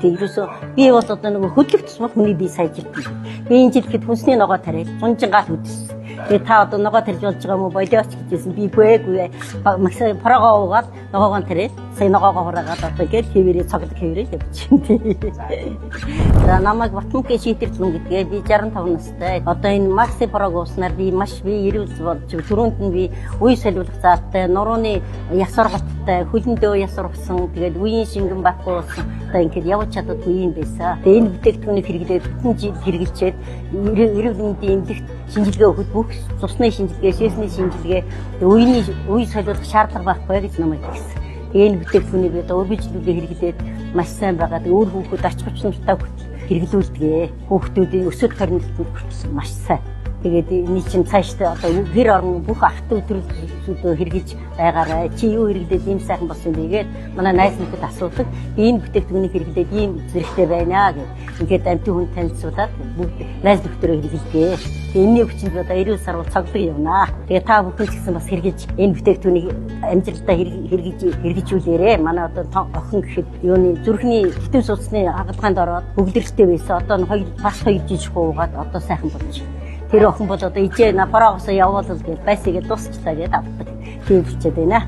Тэг ерөөсөө би бол одоо нөгөө хөдлөх тусмал хүний бие сайжирдаг. Би энэ жил гэхэд хүнсний ногоо тариад зунжингаал хөдөлсөн. Тэгээ та одоо ногоо тарьж болж байгаа юм уу болиоч гэжсэн. Би гүйгүй макса прогоо уугаад ногоогоо тариад сая ногоогоо хураагаад одоо гээд хэвээрээ цоглог хэвээрээ явчихна. За намайг Батмөнхийн Шийтэрзүн гэдгээ би 65 настай. Одоо энэ Макси прог ууснаар би маш би эрүүл болж түрүүнд нь би үе солиулах заалтай, нурууны яс ургалттай, хөлөндөө яс ургасан, тэгээд үеийн шингэн байхгүй болсон. Одоо ингээд явж чаддаггүй юм байсан. Тэгээд энэ бүтээгдэхүүнийг хэрэглээд бүтэн жил хэрэглэчээд эрүүл мэндийн эмнэлэгт шинжилгээ өгөхөд бүх цусны шинжилгээ, шээсний шинжилгээ, үеийн үе солиулах шаардлага байхгүй гэж намайг хэлсэн. Тэгээ энэ бүтээгдэхүүнийг би одоо өргөжлүүлээ хэрэглээд маш сайн байгаа. Тэгээ өөр хүүхэд ач хүч нартай хүртэл хэрэглүүлдэг. Хүүхдүүдийн өсөлт хоригдлолтод хүртэл маш сайн. Тэгээд энэ чинь цаашдаа одоо гэр орон бүх ах トゥ төрөлсүүдөө хэрэгжилж байгаарай. Чи юу хэрэглээд ийм сайхан болсон бэ гээд манай найз нөхөд асуудаг. Би энэ бүтээгдэхүүнийг хэрэглээд ийм зэрэгтэй байна гэв. Ингээд амьтан хүн танилцуулаад бүгд найз нөхдөөрөө хэрэглэдэг. Тэгээ энэний хүчинд би одоо эрүүл сарвал цоглог явнаа. Тэгээ та бүхэн ч гэсэн бас хэрэгжилж энэ бүтээгдэхүүнийг амьдралдаа хэрэгжиж хэрэгжүүлээрэ. Манай одоо охин гэхэд юуны зүрхний титэм судасны хагалгаанд ороод бөглөрөлтэй байсан. Одоо нь хоёр бас хоёр жил шуугаад одоо сайхан болж. Тэр охин бол одоо ижээ на параагаас явуулал гэж байсыгээ дуусчлаа гэдээ авдаг. Тийм болчиход байна.